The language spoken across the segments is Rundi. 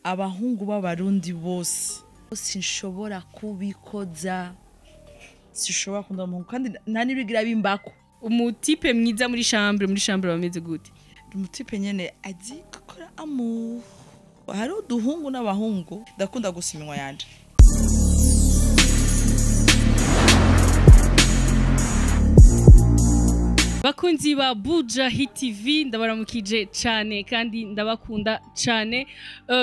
Abahungu b'Abarundi bose sinshobora kubikoza, sinshobora kunda umuhungu kandi nta n'ibigira bimbako. Umutipe mwiza muri chambre bameze gute? Umutipe nyene azi gukora amour. Hari uduhungu n'abahungu, ndakunda gusa iminwa yanje. Bakunzi ba Buja Hit TV, ndabaramukije cane kandi ndabakunda cane.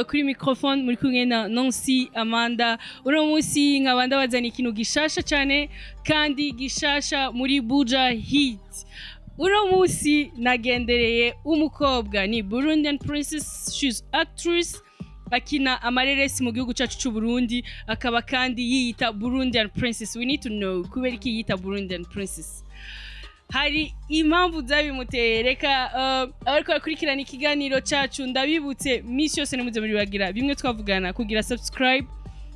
Kuri microphone muri kumwe na Nancy Amanda. Uno munsi nkaba ndabazana ikintu gishasha cane kandi gishasha muri Buja Hit. Uno munsi nagendereye umukobwa, ni Burundian Princess, she's actress, akina amareresi mu gihugu cyacu cy'u Burundi, akaba kandi yiyita Burundian Princess. We need to know kubera iki yiyita Burundian Princess. Hari impamvu zabimuteye. Reka abariko barakurikirana ikiganiro cacu ndabibutse, misi yose nimuze muribagira bimwe twavugana: kugira subscribe,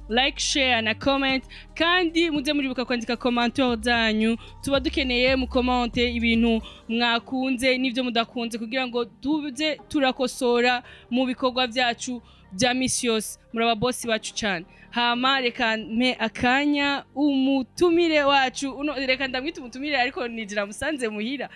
like, share na comment. Kandi muze muribuka kwandika commentaire zanyu. Tuba dukeneye mukomante ibintu mwakunze n'ivyo mudakunze kugira ngo tuze turakosora mu bikorwa vyacu bya misi yose. Muri ababosi bacu cyane. Hama reka mpe akanya umutumire wacu uno, reka ndamwita umutumire ariko nijira musanze muhira.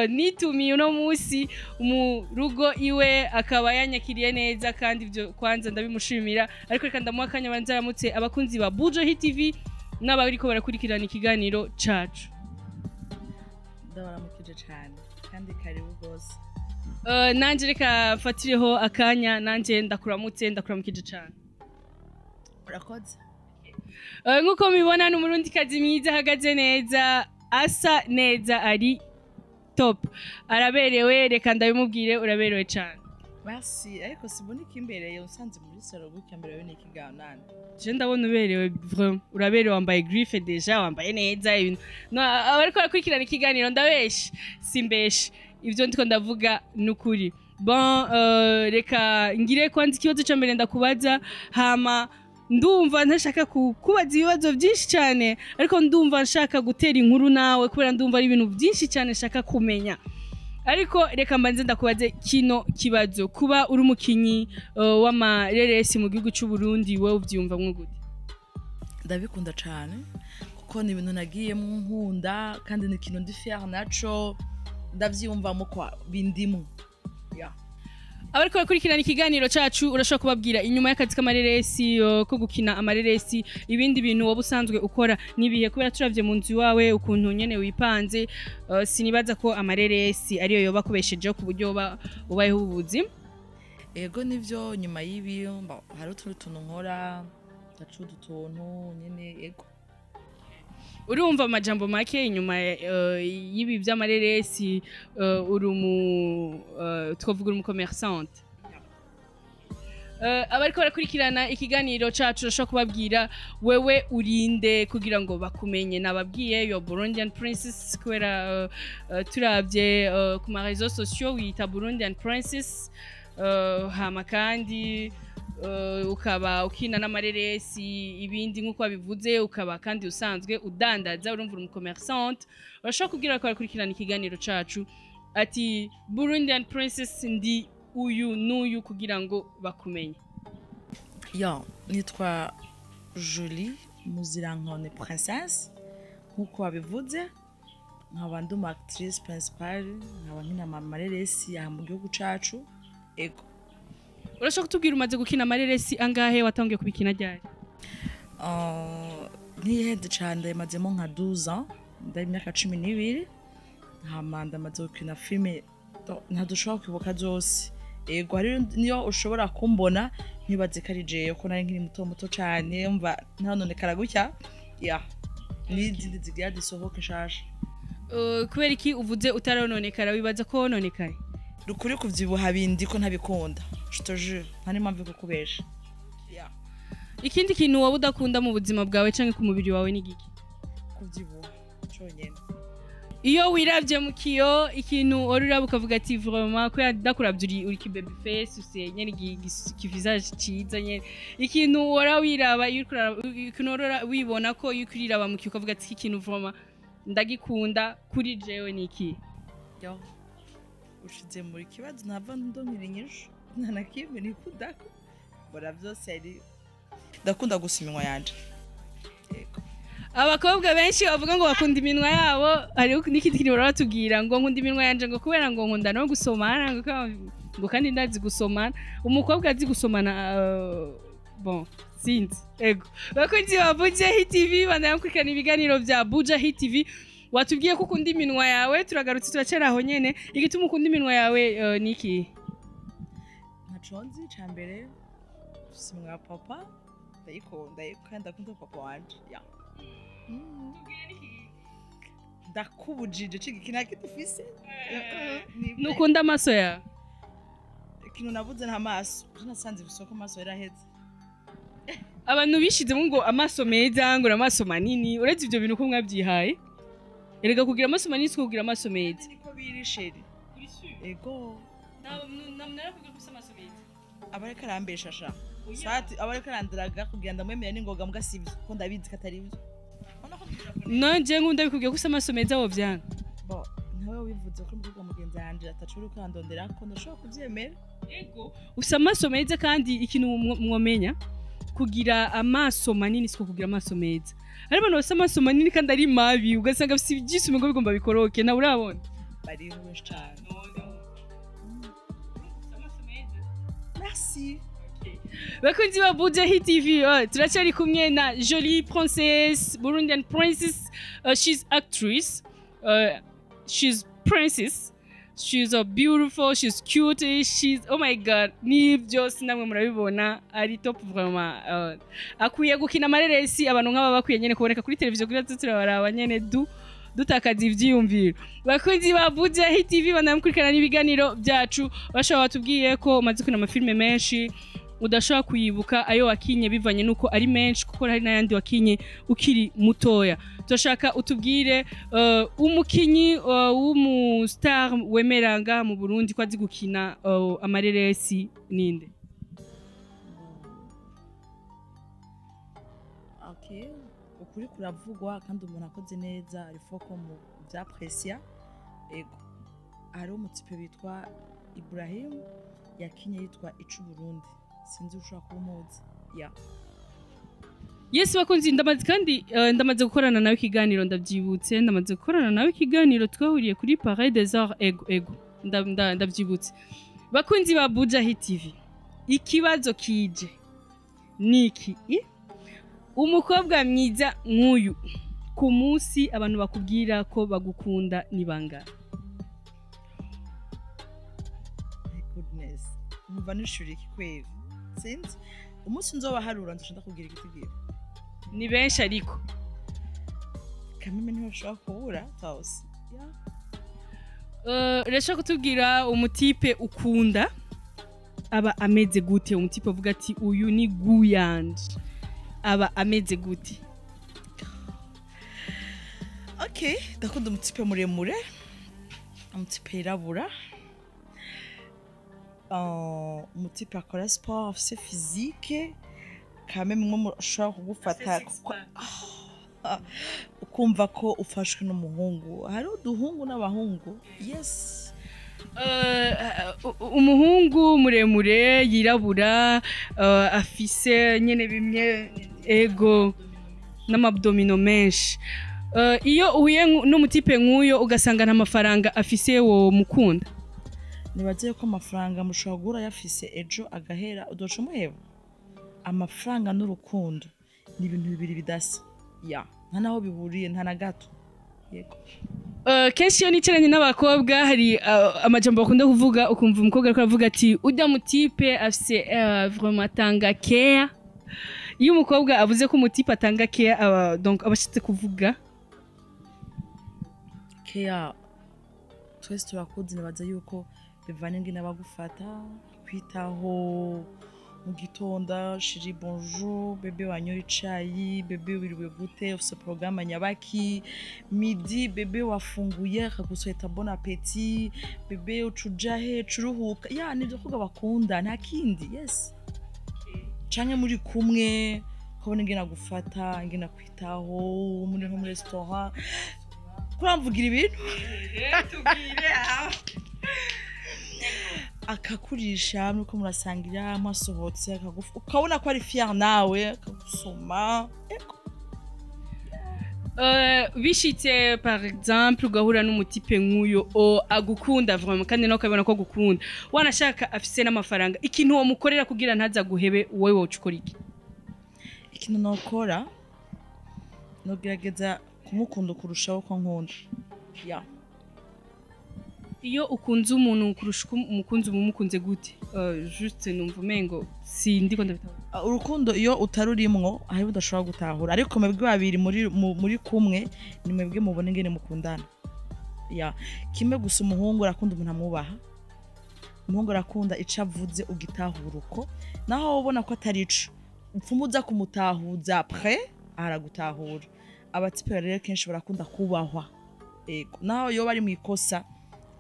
Nitumiye uno munsi mu rugo iwe, akaba yanyakiriye neza kandi ibyo kwanza ndabimushimira. Ariko reka ndamuha akanya banza aramutse abakunzi ba Buja Hit TV n'abariko barakurikirana ikiganiro cacu. Ndabaramukije cyane kandi karibu rwose. Nanje reka mfatireho akanya, nanje ndakuramutse, ndakuramukije cyane. Urakoze. Nk'uko mubibona, ni Umurundikazi mwiza, ahagaze neza, asa neza, ari top, araberewe. Reka ndabimubwire, uraberewe cyane. Merci, ariko simbona ikimbereye usanze muri salon gutya mbere yo n'ikiganiro. Je ndabona uberewe vraiment, uraberewe, wambaye griffe déjà, wambaye neza ibintu. No, abariko barakurikirana ikiganiro, ndabeshe simbeshe, ivyo ndiko ndavuga nukuri. Bon, reka ngire kwanza ikibazo ca mbere ndakubaza. Hama ndumva ntashaka kubaza ibibazo byinshi cyane, ariko ndumva nshaka gutera inkuru nawe kubera ndumva ari ibintu byinshi cyane nshaka kumenya. Ariko reka mbanze ndakubaze kino kibazo: kuba uri umukinyi w'amareresi mu gihugu cy'u Burundi, wowe uvyumva mwo gute? Ndabikunda cyane kuko ni ibintu nagiyemo nkunda kandi ni ikintu ndi fier naco, ndavyiyumvamo kwa bindimo, yeah. Abariko barakurikirana ikiganiro cacu, urashobora kubabwira inyuma y'akazi k'amareresi, ko gukina amareresi, ibindi bintu woba usanzwe ukora nibihe? Kubera turavye mu nzu iwawe ukuntu nyene wipanze, sinibaza ko amareresi ariyo yoba akubeshejeho ku buryo woba ubayeho ubu buzima. Ego, nivyo. Nyuma y'ibi hari utundi tuntu nkora, ndacuda utuntu nyene, ego. Urumva, amajambo make, inyuma y'ibi vy'amareresi, uri umu twovuga uri umu commerçante. Abariko barakurikirana ikiganiro cacu, urashobora kubabwira wewe urinde kugira ngo bakumenye? Nababwiye yo Burundian Princess kubera turavye ku ma réseaux sociaux wiyita Burundian Princess. Hama kandi ukaba ukina n'amareresi, ibindi nk'uko wabivuze, ukaba kandi usanzwe udandaza. Urumva uri umu commerçante. Urashobora kubwira ko barakurikirana ikiganiro cacu ati Burundian Princess ndi uyu n'uyu kugira ngo bakumenye. Ya, nitwa Jolie Muzirankone Princesse nk'uko wabivuze, nkaba ndi umu actrice principale, nkaba nkina amareresi aha mu gihugu cacu, ego. Urashobora kutubwira umaze gukina amareresi angahe? Watangiye kubikina ryari? Ntihende cane, ndayimazemo nka 12 ans, ndari imyaka 12. Hama ndamaze gukina filime ntadushobora kwibuka zose. Ego, hari niyo ushobora kumbona ntibaze ko ari jewe, ko nari nkiri muto muto cane, mva ntanonekara gutya, ya n'izindi zigira zisohoke nshasha. Kubera iki uvuze utarononekara? Wibaza ko wononekaye? Rukuri kuvyibuha bindi ko ntabikunda, je te jure, nta n'impamvu yo kukubesha. Yeah. Ikindi kintu wowe udakunda mu buzima bwawe canke ku mubiri wawe ni giki? Kuvyibuha conyene. Iyo wiravye mu kiyo, ikintu wari uraba ukavuga ati vraiment, kubera ndakuravye uri ki baby face, use nyene iki visage ciza nyene, ikintu wora wiraba iyo uriko ikintu wora wibona ko iyo uriko uriraba mu kiyo ukavuga ati iki kintu vraiment ndagikunda kuri jewe ni iki? Yo, ushize muri kibazo ntava ndongera inyishu. Nta na kimwe nikundako. Bora byose ari ndakunda gusa iminwa yanje. Yego. Abakobwa benshi bavuga ngo bakunda iminwa yabo. Hariho n'ikindi kintu bahora batubwira ngo nkunda iminwa yanje, ngo kubera ngo nkunda no gusomana, ngo kandi ndazi gusomana. Umukobwa azi gusomana, bon, sinzi. Ego, bakunzi ba Buja Hit TV, banakurikirana ibiganiro bya Buja Hit TV, watubwiye ko ukunda iminwa yawe. Turagarutse, turacara aho nyene. Igituma ukunda iminwa yawe ni iki? Ntaco nzi. Ca mbere, mfise iminwa ya papa, ndayikunda kandi ndakunda papa wanje ya. Ndakubujije ciga ikintu nakidufise. Nukunda amaso yawe? Ikintu nabuze nta maso. Ejo nasanze isoko, amaso yaraheze. Abantu bishizemo ngo amaso meza, ngo amaso manini. Uretse ibyo bintu ko mwabyihaye, erega kugira amaso manini si kugira amaso meza. Niko biri, chérie, ego. Abariko arambesha sha sati, abariko arandiraga kugira ndamwemera n'ingoga, mbwa sivyo ko ndabizi ko atari byo. Ubona ko Nanje nkunda bikubwiye ko ufise amaso meza, wovyanga? Bo ntawe wivuze ko umukobwa mugenzi wanje atacuri ukandondera ko ndashobora kuvyemera. Ego, ufise amaso meza. Kandi ikintu mwomenya, kugira amaso manini siko kugira amaso meza. Hari abantu bafise amaso manini kandi ari mabi, ugasanga afise ivyisume ngo bigomba bikoroke. Nawe urabona? Bariho benshi cane. Merci. Bakunzi ba Buja Hit TV, turacyari kumwe na Jolie Princess, Burundian Princess. She's actress, she's princess, she's a beautiful, she's cute, she's, oh my God, ni byose namwe murabibona, ari top vraiment. Akwiye gukina amareresi. Abantu nk'aba bakwiye nyene kuboneka kuri televiziyo kugira tuze turabaraba nyene du dutakaza ivyiyumviro. Bakunzi ba Buja Hit TV, banamukurikirana n'ibiganiro byacu, bashobora batubwiye ko umaze gukina amafilme menshi, udashobora kuyibuka ayo wakinye bivanye nuko ari menshi, kuko hari n'ayandi wakinye ukiri mutoya. Turashaka utubwire umukinyi w'umustar wemera ngaha mu Burundi ko azi gukina amareresi ninde? Okay, ukuri kuravugwa kandi umuntu akoze neza il ko mu vyapresia. Ego, hariho umutype bitwa Ibrahim yakinye yitwa Icu Burundi, sinzi ushobora kuba umuzi ya. Yes, bakunzi, ndamaze kandi ndamaze gukorana nawe ikiganiro. Ndabyibutse, ndamaze gukorana nawe ikiganiro, twahuriye kuri Palais des Arts. Ego, ego, ndabyibutse. Bakunzi ba Buja Hit TV, ikibazo kije niki? Umukobwa mwiza nk'uyu, ku munsi abantu bakubwira ko bagukunda ni bangahe? My goodness, numva nishuri iki kweli? Sinzi, umunsi nzobaharura nzoca ndakubwira igitigira. Ni benshi ariko. Kameme ntibashobora kubura tawusi ya. Urashobora kutubwira umutype ukunda aba ameze gute? Umutype avuga ati uyu ni guyanje, aba ameze gute? Okay, ndakunda umutype muremure, umutype yirabura, umutype akora sport, afise physique quand même, mwe ushobora kugufata ukumva ko ufashwe n'umuhungu. Hari uduhungu n'abahungu, yes. Umuhungu muremure yirabura, afise nyene bimwe, ego, n'amabdomino menshi. Iyo uhuye n'umutype nk'uyo ugasanga nta mafaranga afise, wo mukunda? Nibaze ko amafaranga mushobora guhura yafise ejo agahera, udoca umuheba. Amafaranga n'urukundo ni ibintu bibiri bidasa ya, nta naho bihuriye, nta na gato. Yego. Kenshi iyo nicaranye n'abakobwa, hari amajambo bakunda kuvuga, ukumva umukobwa ariko aravuga ati ujya mutype afise vraiment atanga care. Iyo umukobwa avuze ko umutype atanga care, aba donc aba ashatse kuvuga? Care twese turakuzi. Nibaza yuko bivana ingene bagufata, kwitaho mu gitondo: "Chéri, bonjour bébé, wanyoye icayi? Bébé, wiriwe gute? Ufise porogaramu nyabaki?" Midi: "Bébé, wafunguye?" Akagusweta "Bon appétit bébé, uca uja he, uca uruhuka?" Ya, nivyo kuga bakunda, nta kindi, yes. Canke muri kumwe ukabona ingene agufata, ingene akwitaho, muri nko muri restaurant, kuramvugira ibintu. Akakurisha muriko murasangira, mwasohotse, ukabona ko ari fier nawe, akagusoma. Ego. Bishitse par exemple ugahura n'umu type nk'uyo o agukunda vraiment, kandi nawe ukabona ko agukunda, wanashaka afise n'amafaranga, ikintu womukorera kugira ntaza guhebe, wowe woca ukora iki? Ikintu nokora, nogerageza kumukunda kurushaho ko nkunda ya. Iyo ukunze umuntu kurusha uko umukunzi, uba umukunze gute? Juste numva umengo sindiko ndabitahura. Urukundo iyo utarurimwo hariho udashobora gutahura, ariko mwebwe babiri muri muri kumwe, ni mwebwe mubona ingene mukundana. Ya, kimwe gusa, umuhungu arakunda umuntu amwubaha, umuhungu arakunda ico avuze ugitahura uko, naho wowe ubona ko atari ico, upfuma uza kumutahuza après, aragutahura. Aba type rero kenshi barakunda kubahwa. Ego, naho yoba ari mu ikosa,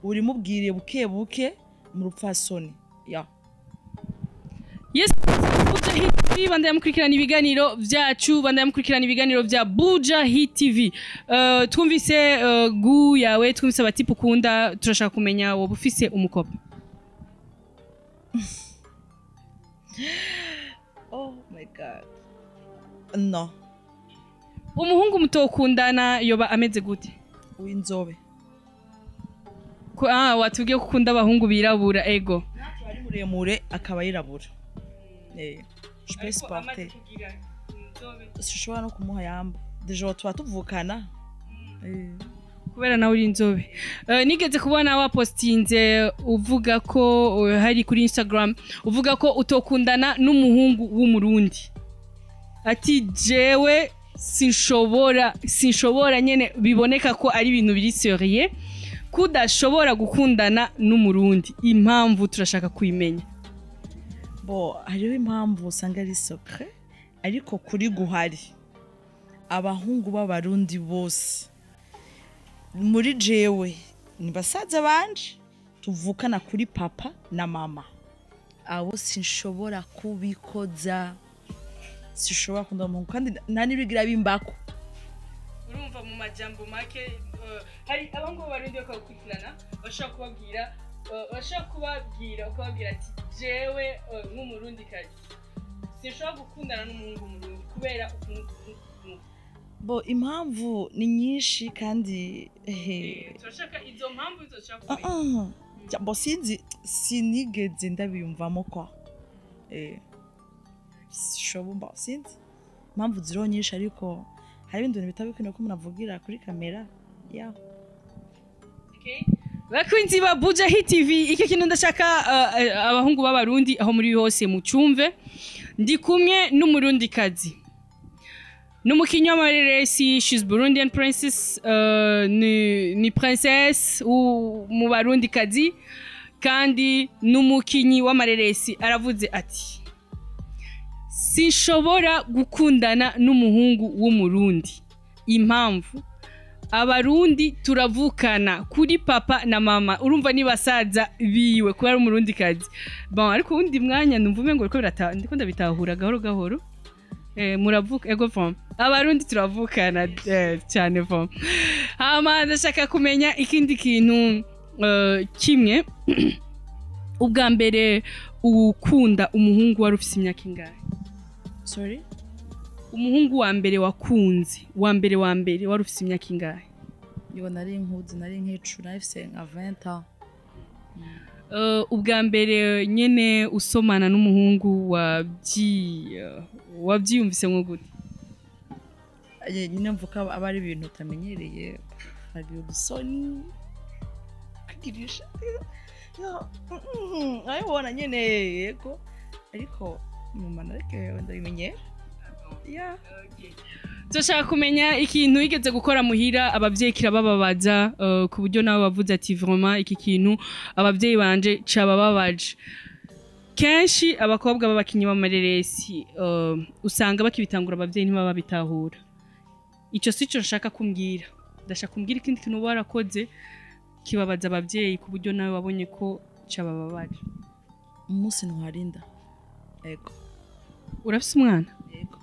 urimubwiriye buke buke mu rupfasoni ya. Yes, Buja Hit TV, bandanya mukurikirana ibiganiro vyacu, bandanya mukurikirana ibiganiro vya Buja Hit TV. Twumvise goût yawe, twumvise aba type ukunda, turashaka kumenya, woba ufise umu copain? Oh my God, no. Umuhungu mutokundana yoba ameze gute? W'inzobe. Watubwiye ko ukunda abahungu birabura, ego. Ari muremure, akaba yirabura. Je peux supporter, sinshobora no kumuha yamba, déjà tuba tuvukana. Kubera nawe uri inzobe. Nigeze kubona wapostinze uvuga ko hari kuri Instagram, uvuga ko utokundana n'umuhungu w'Umurundi, ati jewe sinshobora nyene, biboneka ko ari ibintu biri sérieux kudashobora gukundana n'Umurundi. Impamvu turashaka kuyimenya. Bo, hariho impamvu usanga ari secret, ariko kuri guhari abahungu b'Abarundi bose muri jewe ni basaza banje tuvukana kuri papa na mama, abo sinshobora kubikoza, sinshobora kunda umuhungu, kandi nta n'ibigira bimbako. Urumva, mu majambo make, hari abahungu b'Abarundi bakagukurikirana, bashobora kubabwira, ukababwira ati jewe nk'Umurundi kazi sinshobora gukundana n'umuhungu w'Umurundi kubera ukuntu ukuntu. Bo, impamvu ni nyinshi kandi Turashaka izo mpamvu, izo dushaka Ah, kumenya. ah. Bo, sinzi, sinigeze ndabiyumvamo kwa sishobora, sinzi impamvu ziriho nyinshi, ariko hari ibindi bintu bitaba bikwiye ko umuntu avugira kuri kamera ya. Bakunzi ba Buja Hit TV, iki kintu ndashaka abahungu b'Abarundi aho muri hose mucumve. Ndi kumwe n'Umurundi kazi, n'umukinyi w'amareresi, she's Burundian princess, ni princess mu Barundi kazi, kandi n'umukinyi w'amareresi. Aravuze ati sinshobora gukundana n'umuhungu w'Umurundi, impamvu Abarundi turavukana kuri papa na mama. Urumva ni basaza biwe kuba ari Umurundi kazi. Bon, ariko uwundi mwanya numva umengo ndiko ndabitahura gahoro gahoro. Muravuka, ego, fom Abarundi turavukana cyane fom. Hama ndashaka kumenya ikindi kintu kimwe. Ubwa mbere ukunda umuhungu wari ufise imyaka ingahe? Sorry? Umuhungu wa mbere wakunze, wa mbere wa mbere, wari ufise imyaka ingahe? Yo, nari nkuze, nari nk'icumi, nari mfise nka 20 ans. Ubwa mbere nyene usomana n'umuhungu wabyiyumvise nko gute? Nyine mvuka aba ari ibintu utamenyereye, hagira udusoni, kwigirisha abibona nyene, yego, ariko nyuma nareke ndabimenyera ya. Turashaka kumenya ikintu wigeze gukora muhira abavyeyi kirabababaza, ku buryo nawe bavuze ati vraiment iki kintu abavyeyi banje cabababaje. Kenshi abakobwa b'abakinyi b'amareresi usanga bakibitangura abavyeyi ntibaba babitahura. Ico sico nshaka kumbwira, ndashaka kumbwira ikindi kintu uba warakoze kibabaza abavyeyi ku buryo nawe wabonye ko cabababaje. Umunsi ntwarinda, yego. Urafise umwana? Yego.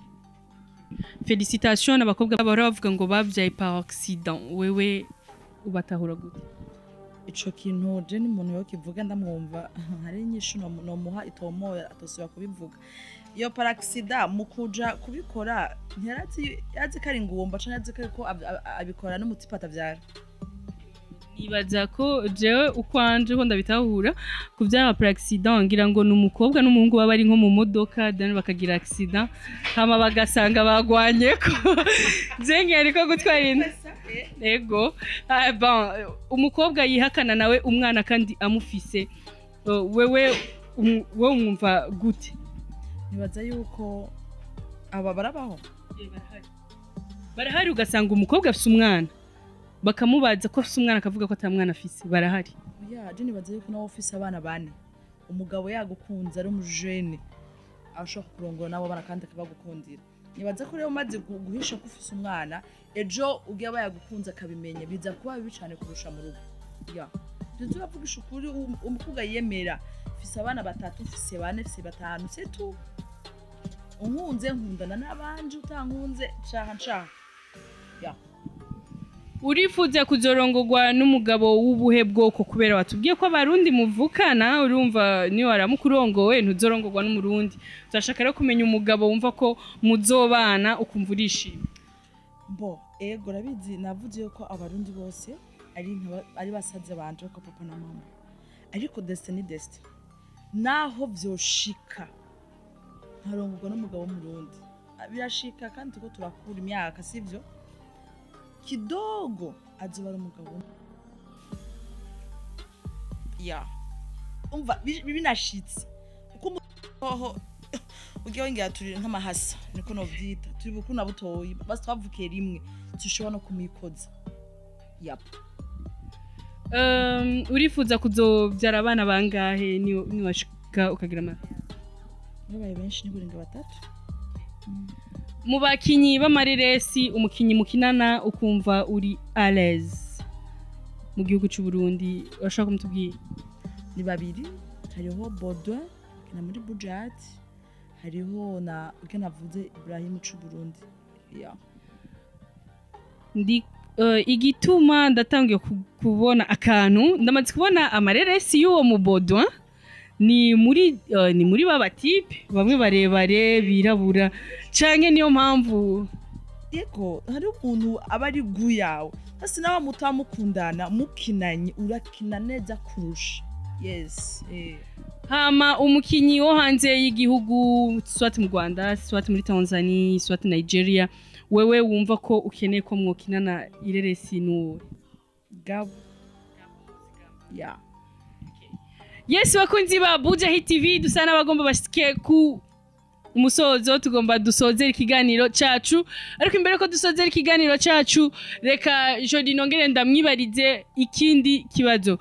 Félicitations. Abakobwa bahora bavuga ngo bavyaye par accident, wewe ubatahura gute? Ico kintu je n'umuntu yo kivuga ndamwumva, hari inyishu nomuha itomoye, atosubira kubivuga. Iyo par accident mu kuja kubikora, ntiyarazi, yazi ko ari ingumba canke yazi ko abikora n'umutipe atavyara. Nibaza ko jewe ukwanje ko ndabitahura, kuvyara par accident, ngira ngo ni umukobwa n'umuhungu baba bari nko mu modoka, then bakagira accident, hama bagasanga bagwanyeko. Je ngira niko gutwara inda. Ego. Ah, bon, umukobwa yihakana nawe umwana kandi amufise, wewe wewe umwumva gute? Nibaza yuko aba barabaho. Barahari, ugasanga umukobwa afise umwana, bakamubaza ko afise umwana, akavuga ko ata mwana afise. Barahari. Ya, je nibaza yuko nawe ufise abana bane, umugabo yagukunze ari umujene, ashobora kukurongora n'abo bana kandi akabagukundira. Nibaza ko rero umaze guhisha ko ufise umwana, ejo ugiye aba yagukunze akabimenya, biza kuba bibi cane kurusha mu rugo. Ya, ibyo turavugisha ukuri, umukobwa yiyemera: mfise abana batatu, mfise bane, mfise batanu, c'est tout. Unkunze nkundana n'abanje, utankunze caha ncaha. Ya. Urifuza kuzorongorwa n'umugabo w'ubuhe bwoko? Kubera watubwiye ko Abarundi muvukana, urumva niyo waramuka urongowe ntuzorongorwa n'Umurundi. Turashaka rero kumenya umugabo wumva ko muzobana ukumva urishimye. Bo, ego, urabizi, navuze ko Abarundi bose ari ari basaza banje ko papa na mama, ariko destin ni destin. Naho vyoshika nkarongorwa n'umugabo w'Umurundi, birashika kandi tuko turakura imyaka, sivyo? Kidogo azoba ari umugabo, ya umva binashitse uko hoho ugiye wongera, turi nk'amahasa, niko novyita, turi bukuru na butoyi, basi twavukiye rimwe, dushobora no kumwikoza. Yap. Urifuza kuzobyara abana bangahe niwashika ukagira amara? Babaye benshi ni kurenga batatu. Mu bakinyi b'amareresi, umukinyi mukinana ukumva uri à l'aise mu gihugu cy'u Burundi, urashaka kumutubwira? Ni babiri, hariho Baudouin akina muri Bujat, hariho na uko navuze Ibrahim c'u Burundi, ya. Ndi igituma ndatangiye kubona akantu, ndamaze kubona amareresi y'uwo mu Baudouin, ni muri ba batipe bamwe barebare birabura, canke niyo mpamvu? Yego, hari umuntu aba ari gu yawe, hasi nawe mutamukundana, mukinanye urakina neza kurusha. Yes. Hama umukinyi wo hanze y'igihugu, soit mu Rwanda, soit muri Tanzania, soit Nigeria, wewe wumva ko ukeneye ko mwokinana ireresi, nuwe? Gabo, ya. Yes, bakunzi ba Buja Hit TV, dusa n'abagomba bashike ku umusozo, tugomba dusozera ikiganiro cacu. Ariko imbere ko dusozera ikiganiro cacu, reka Jody nongere ndamwibarize ikindi kibazo.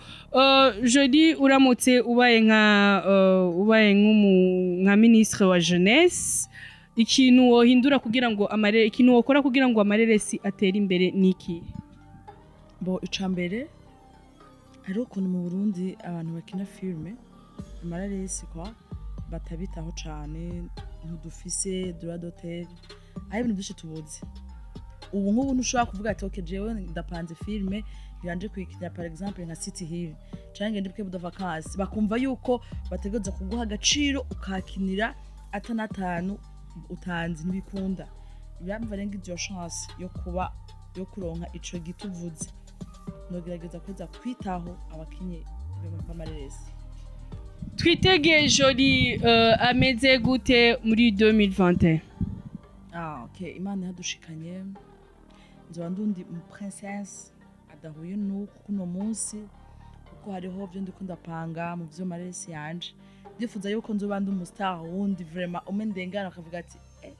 Jody, uramutse ubaye nka ubaye nk'umu nka ministre wa jeunesse, ikintu wohindura kugira ngo amare, ikintu wokora kugira ngo amareresi atere imbere niki? Bo, ica mbere, hariho ukuntu mu Burundi abantu bakina filme amararesi kwa batabitaho cane, ntudufise droit d'auteur, aho ibintu byinshi tubuze. Ubu nk'ubu ntushobora kuvuga ati: "Ok, jewe ndapanze filme biranje kuyikinira," par exemple nka City Hill canke ngende Club de Vacances, bakumva yuko bategereza kuguha agaciro ukakinira atanatanu utanze. Ntibikunda. Biramva renga iyo chance yo kuba yo kuronka ico giti uvuze, nogerageza kuza kwitaho abakinyi b'amareresi. Twitege Jody ameze gute muri 2021? Ah, okay, Imana yadushikanye, nzoba ndundi mu princesse adahuye n'uku kuno munsi, kuko hariho vyo ndiko ndapanga mu vyo maresi yanje. Ndifuza yuko nzoba ndi umustar wundi, vraiment umwe ndengana akavuga ati: "Eh,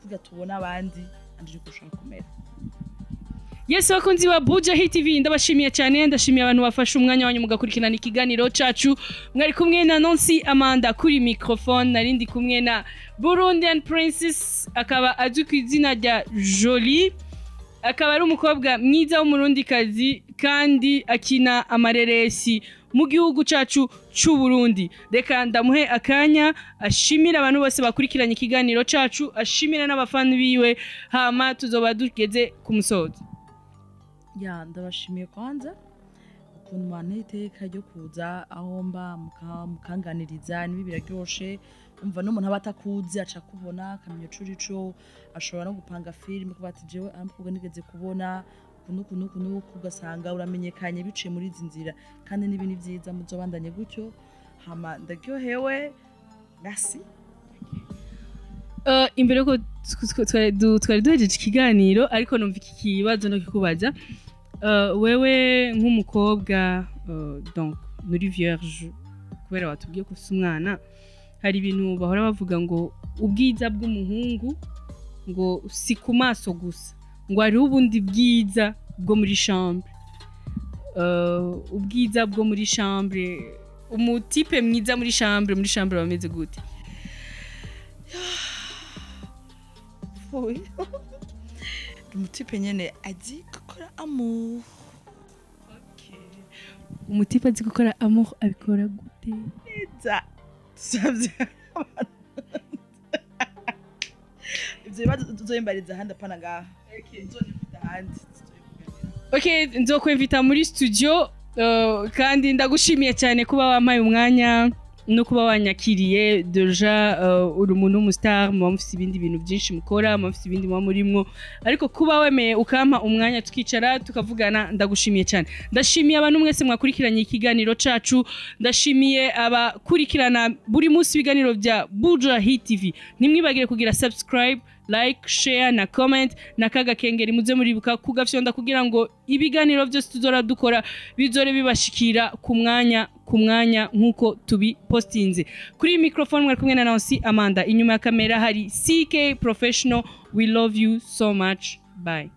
kuga tubona abandi anje niko ushaka kumera." Yes, bakunzi ba Buja Hit TV, ndabashimiye cyane, ndashimiye abantu bafashe umwanya wanyu mugakurikirana ikiganiro cacu. Mwari kumwe na Nancy Amanda kuri microphone, narindi kumwe na Burundian Princess, akaba azwi ku izina rya Jolie, akaba ari umukobwa mwiza w'Umurundikazi kandi akina amareresi mu gihugu cacu c'u Burundi. Reka ndamuhe akanya ashimira abantu bose bakurikiranye ikiganiro cacu, ashimira n'abafana biwe, hama tuzoba tugeze ku musozo. Ya, ndabashimiye kwanza ukuntu Ukuntu mwanteye iteka ryo kuza aho mba, mukanganiriza, nibi biraryoshe. Umva, n'umuntu aba atakuzi aca kubona, akamenya ico urico, ashobora no gupanga filime kuba ati: "Jewe amukobwa nigeze kubona uku n'uku n'uku n'uku." Ugasanga uramenyekanye biciye muri izi nzira, kandi n'ibi ni vyiza, muzobandanye gutyo. Hama ndaryohewe, merci. Imbere ko twari duhejeje ikiganiro, ariko numva iki kibazo no kikubaza. Wewe nk'umukobwa, donc muri vierge, kubera watubwiye ko ufise umwana, hari ibintu bahora bavuga ngo ubwiza bw'umuhungu ngo si ku maso gusa, ngo hariho ubundi bwiza bwo muri chambre. Ubwiza bwo muri chambre, umutipe mwiza muri chambre bameze gute? Pfuye, umutipe nyene azi gukora amour. Umutipe azi gukora amour abikora gute? Neza, tusavye ivyo bibazo tuzoyimbariza ahandi, apana ngaha. Nzonimvita ahandi, tuzobivuganira. Okay, nzokwemvita muri studio. Kandi ndagushimiye cyane kuba wampaye umwanya no kuba wanyakiriye. Déjà uri umuntu w'umustar, muba mufise ibindi bintu byinshi mukora, muba mufise ibindi muba murimwo, ariko kuba wemeye ukampa umwanya tukicara tukavugana, ndagushimiye cyane. Ndashimiye abantu mwese mwakurikiranye ikiganiro cacu, ndashimiye abakurikirana buri munsi ibiganiro bya Buja Hit TV. Ntimwibagire kugira subscribe, like, share na comment na kaga kengeri, muze muribuka kugafyonda kugira ngo ibiganiro byose tuzora dukora bizore bibashikira ku mwanya ku mwanya nk'uko tubipostinze. Kuri microphone mwari kumwe na Nancy Amanda, inyuma ya kamera hari CK Professional. We love you so much, bye.